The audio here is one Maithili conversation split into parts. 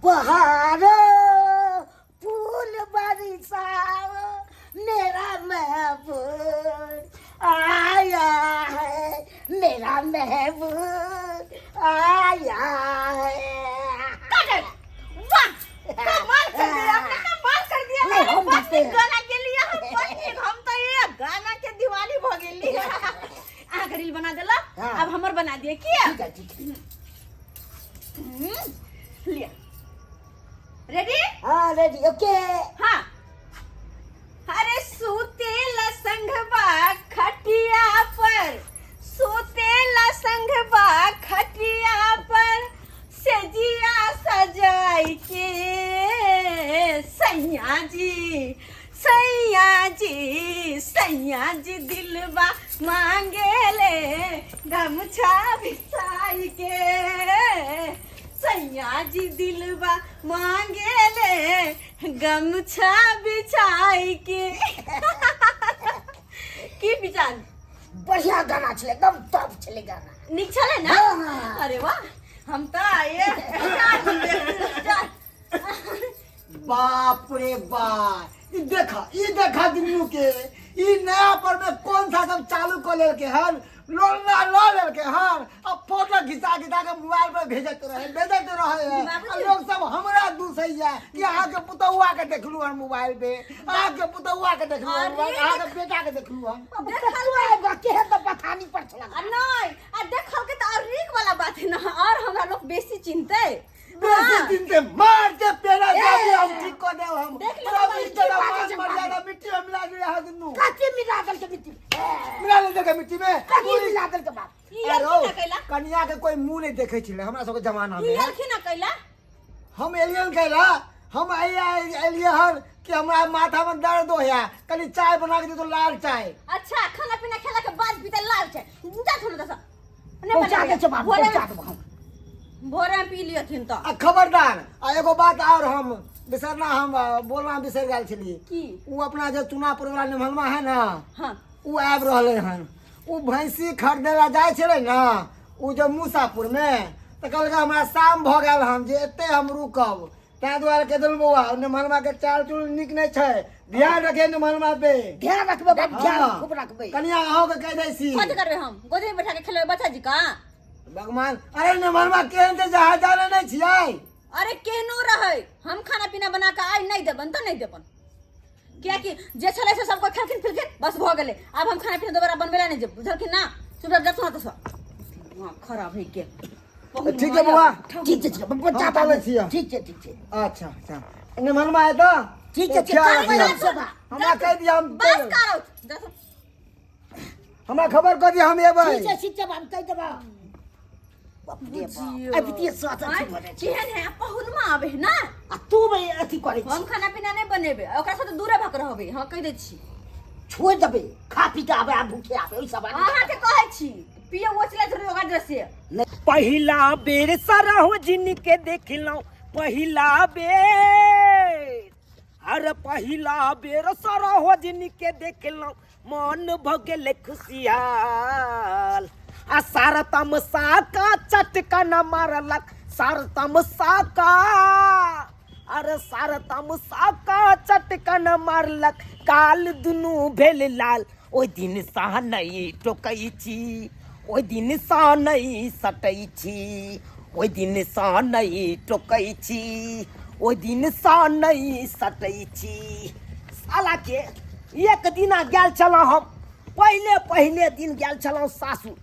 बहारो फूल बरसाओ, मेरा महबूब आया है, मेरा महबूब आया है। वाह, कमाल कर दिया आपने, कमाल कर दिया। नहीं, हम बड़ जीते नीक हैं। गाना के लिए हम बड़ नीक, हम तो ये गाना के दीवानी भ गेली। अहाँ के रील बना देलक। हाँ। अब हमर बना दिए किया। ठीक है, ठीक है। लिया, रेडी? हाँ, रेडी, ओके। हाँ, अरे सुतेला संघबा खटिया पर, सुतेला संघबा खटिया पर, सेजिया सजाई के, सैया जी, सैया जी, सैया जी दिलबा मांगे ले गमछा बिछाई के, सैया जी दिलबा मांगे ले गमछा बिछाई के। की विचार? बढ़िया गाना छलै, एकदम टॉप छलै गाना। नीक छलै ना? हाँ। अरे वाह, हम तऽ ये बाप रे बाप, ई देखा, ई देखा दुनू के, ई नया पर में कौन सा सब चालू कर लेलके हन, लोन लऽ लेलके हन आ फोटो घिचा घिचा के मोबाइल पर भेजत रहे, भेजत रहे है। आ लोग सब हमरा दूसैया कि अहाँ के पुतौआ के देखलू हन मोबाइल पे, अहाँ के पुतौआ के देखलू हन मोबाइल, अहाँ के बेटा के देखलू हन। देखल केहन तऽ पथानी पर छला। आ नहि, आ देखल के तऽ और नीक वाला बात है ना, और हमरा लोग बेसी चिंते। बेसी दिन से मार के पेड़ा दे, हम ठीक कर देब हम। देख ले। पूरा बाबा, मिट्टी की बात में है, मर्यादा मिट्टी में मिला दे यहाँ दुनू। कथी मिला देलके मिट्टी? मिला ले के मिट्टी में। कथी मिला देलके बाप? ई अरे एलखिन ना कैला? कन्या के कोई मुंह नहीं देखे छलै हमरा सबके जमाना ई में। एलखिन ना कैला? हम एलियन कैला? हम एलिए हन कि हमरा माथा में दर्द होया, कनी चाय बना के दे तो, लाल चाय। अच्छा, खाना पीना खेला के बाद पीते लाल चाय? जा थोड़ा दसा नहीं। पहुंचा बनेबै। दे छौ बाप। भोरे पहुंचा देबो हम। भोरे में पी लियथिन तऽ। आ खबरदार, आ एगो बात और हम बिसरना, हम बोलना बिसर गेल छलियै। की? उ अपना जे चुनापुर वाला निमहलमा है ना, हाँ, उ आबि रहलै हन। उ भैंसी खरीदै लए जाइ छलै ने उ जे मूसापुर मे, तऽ कहलकै हमरा शाम भऽ गेल हन जे एते हम रुकब, ताहि दुआरे कहि देलहुँ बौआ, निमहलमा के चाल चूल नीक नहि छै, ध्यान रखे निमहलमा पे। ध्यान रखबै बाप, ध्यान हाँ। खूब रखबै। कनिया, अहूँ के कहि दै छी। कथी करबै हम? गोदी में बैठा के खेलेबै बच्चा जी का? भगवान, अरे निमहलमा केहन छै जहाँ जाने नहि छियै? अरे केहनो रहै, हम खाना पीना बना के आइ नहि देबन तऽ नहि देबन, कियाकि जे छलै से सबको खेलखिन पिलखिन, बस भऽ गेलै। आब हम खाना पीना दोबारा बनबै लए नहि जेब, बुझलखिन ना? चुपचाप जाथु ना तऽ सब दिमाग खराब है के। ठीक है बौआ। ठीक छै, ठीक छै, बच्चा। हम चलै छियै। ठीक छै, ठीक छै। अच्छा अच्छा, निमहलमा एतऽ। ठीक छै, ठीक। ख्याल करबै रखियौ। हम सेवा। हमरा कहि दिअ, हम बस करो, जाथु। हमरा खबर कऽ दिअ, हम एबै। ठीक छै, ठीक छै बाप, कहि देबऽ। बाप रे बाप, बुझियौ। अबितिये साथ अथी भऽ जाइ छै। केहन है पहुनमा आबे है ना। आ तू भाई अथी करै हम छी। खाना पीना नहि बनेबै, ओकरा साथ दूरे भऽ के रहबै, हम कहि दै छी। छोड़ि देबै, खा पी के आबै आ भूखे आबै, ओहि सब आदमी। अहाँके कहै छी, पिए वो चले थोड़ी ओकरा ड्रेस से। पहिला बेर सरोजिनी के देखलहुँ, पहिला बेर, अरे पहिला बेर सरोजिनी के देखलहुँ, मन भऽ गेलै खुशियाल। आ सार तमसा का चटका न मारलक, सार तमसा का, अरे सार तमसा का चटका न मारलक, काल दुनू भेल लाल। ओहि दिन सँ नहि टोकै छी, ओहि दिन सँ नहि सटै छी, ओहि दिन सँ नहि टोकै छी, ओहि दिन सँ नहि सटै छी। साला के एक दिना गेल छलहुँ हम, पहिले पहिले दिन गेल छलहुँ सासुर,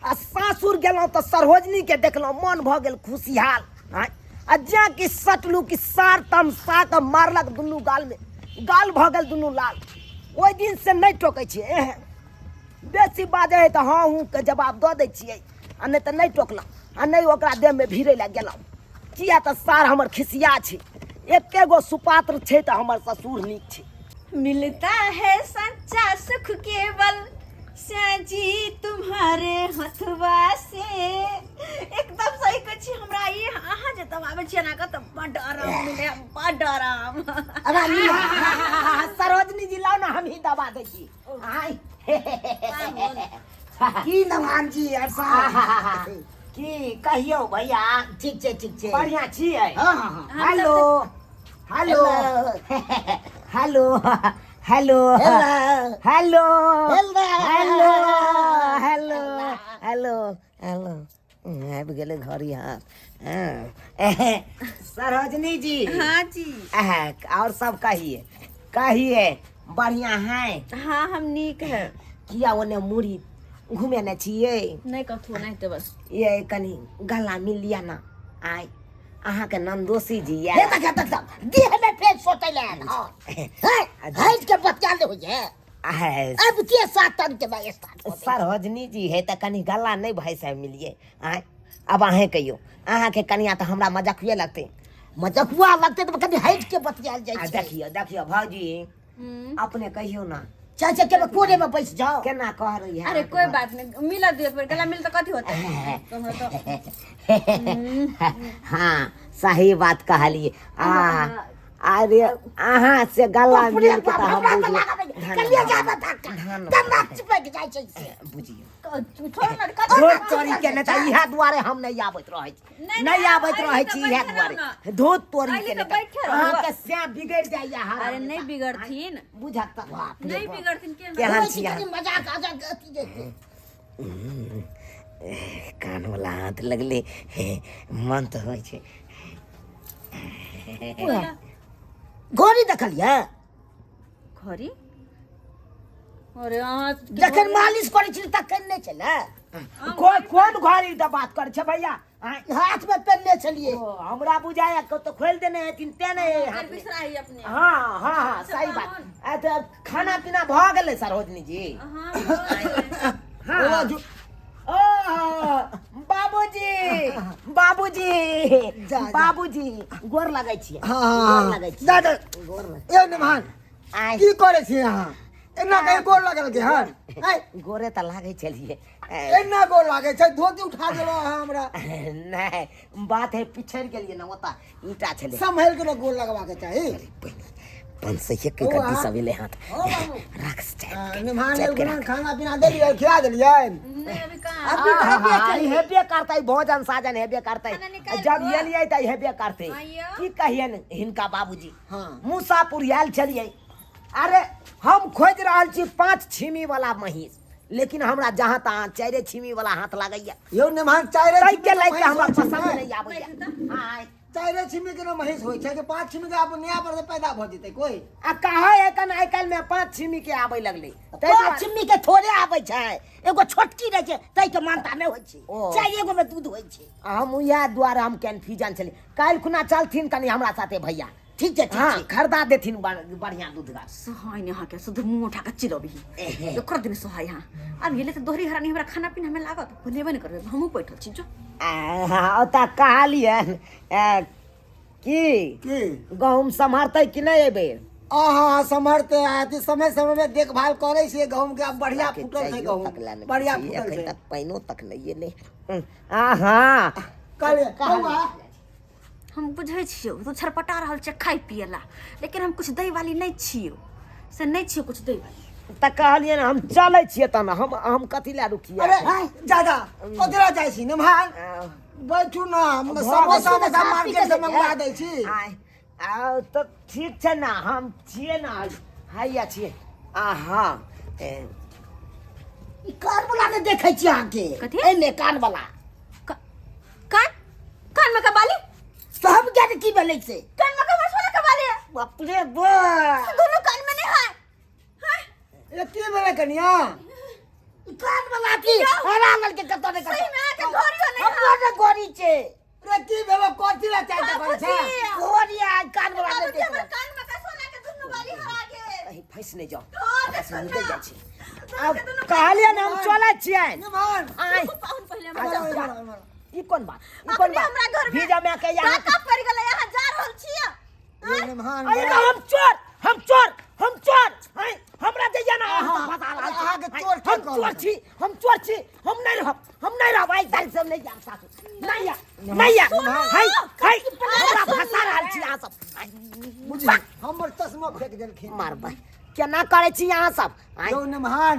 आ सासुर गेलहुँ तऽ सरोजनीके देखलहुँ, मन भऽ गेल खुशिहाल। आँय, आ जेँ कि सटलहुँ कि सार तमसा कऽ मारलक दुनू गालमे, गाल भऽ गेल दुनू लाल। ओहि दिनसँ नहि टोकै छियै। एहन बेसी बाजै हइ तऽ हँ हूँ के जवाब दऽ दै छियै, आ नहि तऽ नहि टोकलहुँ आ नहि ओकरा देहमे भिड़ै लए गेलहुँ, किया तऽ सार हमर खिसिया छै। एके गो सुपात्र छै तऽ हमर ससुर नीक छै। मिलता है सच्चा सुख केवल जी तुम्हारे हथवा से। एकदम सही कहै छी। हमरा ई अहाँ जे दबाबै छियै एना कऽ तऽ बड्ड आराम मिले, बड्ड आराम। सरोजनी जी, लाउ ने, हमही दबा दै छी। आय। की नवान जी अरसा। की कहियौ भैया? ठीक छै, ठीक छै। बढ़िया छियै? हाँ हाँ हाँ। Hello hello hello hello hello hello hello hello hello. आबि गेलै घर यहाँ। हाँ। सरोजनी जी। हाँ जी। और सब कहिए कहिए, बढ़िया है? हाँ, हम नीक है। किया ओने मुड़ी घुमेने छियै? नहीं कथो नहीं तो बस ये कनी गला मिल लिया ना। आय अहाँके नंदोसी जी हे ये देख देख देख, देह में फेर सोचै ले आयल हँ। हे, हटि के बतिया ले होइए। अब के सात टन के भाई स्टार्ट हो गई। सरोजनी जी है तऽ कनी गला नहीं भाई साहब मिलिए। आय अब अहें कहियो, अहाँके कनिया तऽ हमरा मजकुए लगतै। मजकुआ लगतै तऽ कनी हटि के बतियाल जाइ आ छै। देखियौ देखियौ भौजी, अपने कहियौ ना। चाचा के कोने में बैस जाओ। केना कह रही है? अरे कोई बात नहीं, मिला दू एक बेर गला मिल तो कथी होता है तुम्हारा तो। हाँ सही बात कहलिए। आ अरे अहाँ से गला बाप रे मिल के बाप, तऽ हम हमरा तऽ बुझियौ लागल रहै, कलिया जादा धक्का दन्ना चिपकि जाइ छै से। बुझियौ छोड़ ना कथी। धोत चोरी के नहि तऽ इएह दुआरे हम नहि आबैत रहै छी। नहि, नहि आबैत अइली रहै तऽ छी इएह बैठे दुआरे रहू ना। धोत तोरी अइली के तऽ नहि तऽ बैठे रहू। अहाँके स्याह बिगड़ि जाइया हर अरे नहीं बिगड़थिन। बुझत तऽ बाप रे नहीं बाप। बिगड़थिन के। केहन होइ छी छै अहाँ? कनी मजाक अजाक अथी जे छै। कान वाला हाथ लगले हे, मन तऽ होइ छै। घड़ी देखलियै? घड़ी? अरे अहाँ जखन मालिश करै छली तखन नहि छलै? कोन कोन घड़ी तऽ बात करै छै भैया? आँय, हाथ में पेनने छलियै। ओ, हमरा बुझाया कतौ खोलि देने हेथिन तें नहि हाथ में। बिसराही अपने। हाँ हाँ हाँ, सही बात। आ तऽ खाना पीना भऽ गेलै सरोजनी जी? हाँ, भऽ गेलै। हाँ। ओ बाबूजी बाबूजी। जा, जा। बाबूजी गोर लगै छियै। हाँ गोर हाँ लगै छियै। दादा। गोर लग ए निमान। आय। की करै छी अहाँ? एना कहीं गोर लगल के हन? आय, गोरे तऽ लागै छलियै। एना गोर लागै छै? धोती उठा देलहुँ अहाँ हमरा। नहि, बात है पिछड़ि गेलियै ने, ओतऽ ईंटा छलै। सम्हल के ने गोर लगबाक चाही। 500 के ओ, गड्डी आ- सब एलै हाथ ओ बाबू। राख चाय। हाँ, निमान चाय के एलखुन हन, राख। खाना पीना देलियै, खिला देलियै? नहीं अभी कहाँ। अभी तऽ हेबे हाँ, केलै। हेबे करतै, भोजन साजन हेबे करतै। खाना निकालि जब दो। एलियै तऽ हेबे करतै। आइयो। की कहियनि हिनका बाबूजी। हाँ। मूसापुर आयल छलियै। अरे हम खोजि रहल छी 5 छिमी वाला महींस, लेकिन हमरा जहाँ तहाँ 4 छिमी वाला हाथ लागैया। यौ निमान, चारि ताहि छिमी के के लए के महींस हमरा होइ छै पसंद ने? नहि आबैया। आँय। चारि छिमी के ने महींस होइ छै कि 5 छिमी के आब नया पर से पैदा भऽ जेतै कोई? आ कहाँ एखन आइ काल्हि में 5 छिमी के आबै लगलै ताहि 5 दुआरे- छिम्मी के थोड़े आबै छै, एगो छोटकी रहै छै ताहि के मानता नहि होइ छै। ओ। चारि एगो में दूध होइ छै। आ हम इएह दुआरे हम कन्फ्यूजन छलियै। काल्हि खुना चलथिन कनि हमरा साथे भैया। ठीक छै, ठीक हाँ छै। खरीदा देथिन बढ़िया दूध गाछ। सोहाय ने अहाँके शुद्ध मुँह उठा के चिलबही एकर दिन सोहाय। यहाँ अब ये तो दोहरी हरानी हमरा खाना पीना में लागत बोलेबे नहीं करबे, हमहूँ बैठल छी जो। ओतऽ कहलियनि की की गहूम सम्हरतै कि नहि एहिबेर? अहाँ सम्हरते आती, समय समय में देखभाल करै छियै गहूम के। आब बढ़िया फूटल छै चाइयो गहूम, तक लए नहि बढ़िया छी, फूटल एखन छै। तक पानिओ तक नहि एलै। आहा कहलियै बौआ। हम बुझै छियौ तू छरपटा रहल छै खाइ पियै ला, लेकिन हम कुछ दै वाली नहि छियौ, से नहि छियौ कुछ दै वाली। तऽ कहलियै ने हम चलै छियै तहन हम कथी लए रुकियै? अरे दादा, कथी लए जाइ छी निमान? बैठू ने, हम समोसा उमोसा मार्केट से मंगवा दै छी। आय आ तऽ ठीक छै ने, हम छियै ने, हैया छियै। आहा ए, ई कान वाला नहि देखै छी अहाँके? कथी? एहिमे कान वाला। कान कान में कबाली सब ज्ञान की भेलै से? कान में कबाली, सोना कबाली। बाप रे बाप, दोनों कान में नहीं है। हाँ? ए की भेलै कनिया? ई कान वाला की हरा लड़के कतौ नहि। सही में अहाँके घड़ियो नहीं है। हमरो ने घड़ी छै। रे की भेलो? कथी लए चाय करै छै? घड़ी आ कान वाला नहि बाबूजी, हमर देखलक। कान में का सोना के दुनू बाली हरा गेल। कहीं फँसि नहि जाउ। हाँ, देखो निकलि ना। जाइ छी। आब कहलियै ने हम चलै छियै। निमान आय पाहुन पहिले इम्हर हमरा आउ, इम्हर आउ, इम्हर आउ। ई कोन बात, ई कोन अखने हमरा बात? घर में भीजा में के यहाँ टाका पड़ गेलै, यहाँ जा रहल छियै। यौ निमान, अरे तऽ हम चोर, हम चोर, हम चोर हैं, हमरा जइया ना अहाँ फंसा रहल छी। अहाँके चोर के हम चोर कहलक? छी, हम चोर छी, हम नहि रहब, हम नहि रहब। आइ तारीख से हम नहि जायब सासु, नहि आयब, नहि आयब। है है, हमरा फंसा रहल छी अहाँ सब। बुझी हमर चश्मा फेंक देलखिन। मारबै केना करै छी अहाँ सब? आँय? यौ निमान,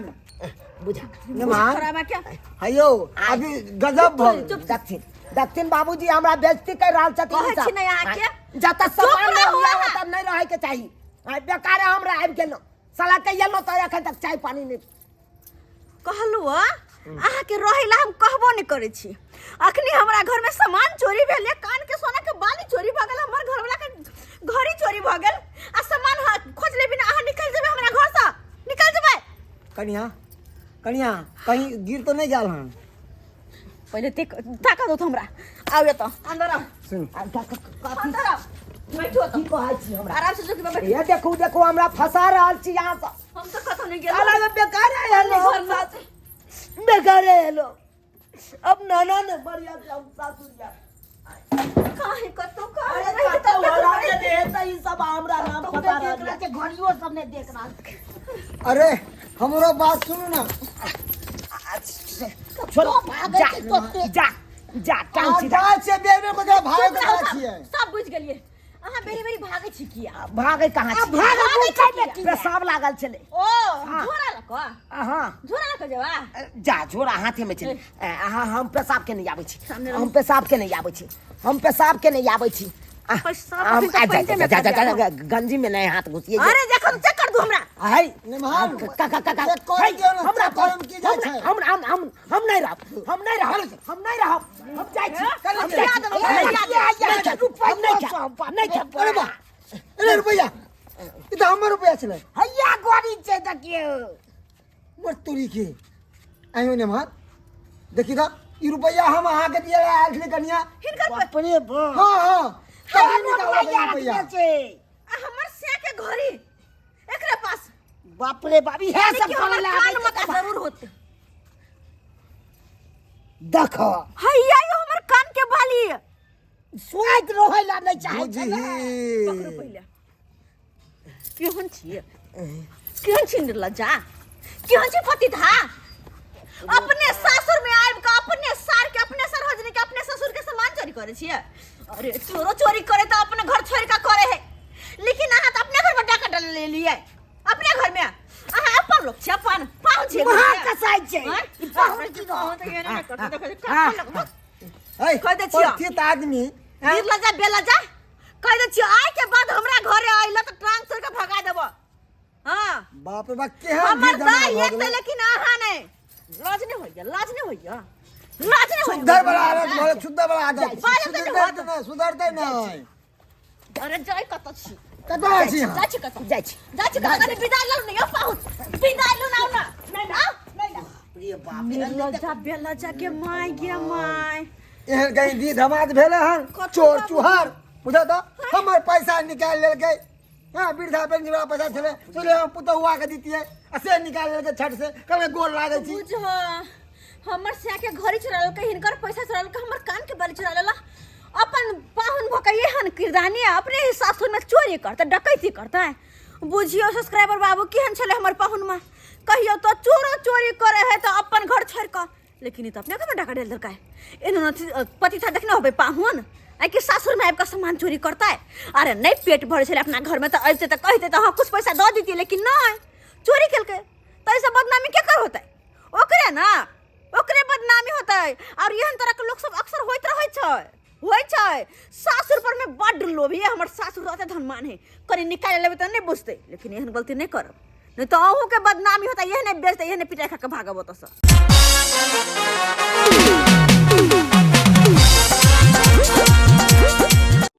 बुझा। निमान खराबा क्या हयो अभी गजब भऽ गेल। दक्षिण दक्षिण बाबूजी हमरा बेइज्जती कर रहल छथिन। कहै ई सब। छी ने अहाँके। जतऽ सामान चुप नहि रहू हुए अहाँ। ओतऽ नहि रहै के चाही। आइ बेकारे हमरा आबि गेलहुँ, साला के एलहुँ तऽ एखन तक चाय पानी नहि। कहलहुँ अहाँके रहै ला हम कहबो नहि करै छी। अखनी हमरा घरमे सामान चोरी भेल, कान के सोना के बाली चोरी भऽ गेल, हमर घरवाला के घड़ी चोरी भऽ गेल, आ सामान खोजले बिना अहाँ निकल जेबै हमरा घरसँ, निकल जेबै। कनिया कनिया कहीं गिर तो नहीं गेल हन? पहिले ते ताका दो हमरा, आउ एतऽ अंदर आउ। सुन आ, कथी? अंदर आउ, बैठो की तऽ कहै छी हमरा? आराम से जो कि बैठो। ये देखू देखू, हमरा फंसा रहल छी यहाँ से। हम तऽ कतौ नहि गेलहुँ। साला के बेकार है हेलो, घर से बेकार है हेलो। अब नाना ने बढ़िया से हम सासुर जा काहे कतौ काहे अरे रहि कतौ तऽ हरा के दे तऽ ई सब हमरा नाम फंसा रहल छै, घड़ियो सब नहि देख रहल। अरे हमरो बात सुनू ना। छोड़ो, जा जा जा, टांग आ सीधा। जाइ छियै बेर बेर को भागे चुप के रहू जाइ सब, छियै। सब बुझि गेलियै अहाँ बेरी बेरी भागै छी किया? भागे कहाँ छी? भागै छी किया? पेशाब लागल छलै। ओ झोरा लऽ कऽ? हाँ। झोरा लऽ कऽ जेबा? जा, झोरा हाथे में छलै। अहाँ, हम पेशाब के नहीं आबै छी। सामने रहू। हम पेशाब के नहीं आबै छी, हम पेशाब के नहीं आबै छी। पेशाब हम अखन तऽ आ, जा, पानिते मे जा, जा, कर जा, दिया। गंजी में नहीं हाथ घुसिए। अरे जखन चेक कर दू हमरा। है निमहाल, का का का का चेक कर है, दियौ ने, हमरा चेक करम की जाइ छै? हम हम नहीं रहब, हम नहीं रहब, हम नहीं रहब, हम जाइ छी, हम जाइ छी। खिया देबै, हम खिया नहीं खायब, हम नहीं खायब, हम नहीं खायब। अरे बा, अरे रुपैआ, ई तऽ हमर रुपैआ छलै। हैया गोरी छै, देखियौ। मोर तोरी के आइयो नेमहर, देखी तऽ ई रुपैआ हम अहाँके दिए आयल छलै कनिया। हिनकर बाप रे बाप। हाँ हाँ, तभी निकालबै रुपैआ रुपैआ। रखने छै। आ हमर से के घड़ी एकरे पास। बाप रे बाप, इहे सब देखियौ, हमर करे ला कान आबै छै। मका जरूर होते। देखो। हैया यो हमर कान के बाली। स्वाद रहै ला नहीं चाहे छै ने। पकड़ू बुझही पहिले। केहन छियै, केहन छी निर्लज्जा, केहन छी पति था? अपने सासुर में आबि कऽ अपने सार के, अपने सरहोजनी के, अपने ससुर के सामान चोरी करै छियै। अरे चोरो चोरी करे तऽ अपने घर छोड़ि कऽ करे है, लेकिन अहाँ तऽ अपने घर में डाका डल लेलियै। अपने घर में अहाँ अपन लोक छियै, अपन पाहुन छियै। महा कसाई छै। आँय? ई पाहुन की पाहुन तऽ एहने नहि करतै, देखै छी, हाँ। कखन लगबो। है कह दै छियौ। पथित आदमी हैं? निर्लज्जा बेलज्जा, कह दै छियौ आइ के बाद हमरा घरे अइला तऽ टांग तोड़ के भगा देबो। हाँ। बाप रे बाप, केहन हमर भीड़ जमा दाई भऽ एतै गेलै। लेकिन अहाँ नहि। लाज नहि होइया, लाज नहि होइया, लाज नहि होइया। सुधर वाला आदत भऽ गेलै, सुधर वाला आदत। बाजऽ तऽ सुधरतै होत। तऽ नहि, सुधरतै नहि। अरे जाय कतऽ छी? कतऽ छी अहाँ? जाइ छी कतऽ? जाइ छी। जाइ छी कतऽ? कनि विदाई लू ने यौ पाहुन, विदाई लू ना, आउ ना। आउ। रे बाप रे। निर्लज्जा बेलज्जा के my गे my. एहन कहीं दी धमाद भेलै हन? कतऽ चोर बाबू? चुहार बुझऽ तऽ हमर पैसा निकालि लेलकै। हँ, वृद्धा पेंशन वाला पैसा छलै, सोचलियै हम पुतहुआ के दितियै, आ से निकालि लेलकै छठ से। कहलकै गोर लागै छी। बुझ, हमर सिया के घड़ी चोरा लेलकै, हिनकर पैसा चोरा लेलकै, हमर कान के बाली चोरा लेला। अपन पाहुन भऽ के एहन किरदानी, अपने ही सासुर में चोरी करतै, डकैती करतै। बुझियौ सब्सक्राइबर बाबू, केहन छलै हमर पाहुन माँ? कहियो तो चोरो चोरी करे है तऽ अपन घर छोड़ि कऽ, लेकिन ई तऽ अपने घरमे डाका डालि देलकै। एहन पति था देखने होबै पाहुन आइ कि सासुरमे आबि कऽ सामान चोरी करतै। अरे नहि पेट भरै छलै अपना घरमे तऽ अबितै तऽ कहितै तऽ हँ कुछ पैसा दऽ दितियै, लेकिन नहि, चोरी केलकै तऽ एहिसँ बदनामी केकर होतै? ओकरे ने, ओकरे बदनामी होतै। आओर एहन तरहके लोक सब अक्सर होइत रहै छै, होइ छै। सासुर पर में बड्ड लोभ ये, हमर सासुर रहते धनमान है, कनि निकालि लेबै तऽ नहि बुझतै, लेकिन एहन गलती नहि करब, नहि तऽ अहूँके बदनामी होतै। एहने बेचतै, एहने पिटाइ खा कऽ भागब ओतऽसँ।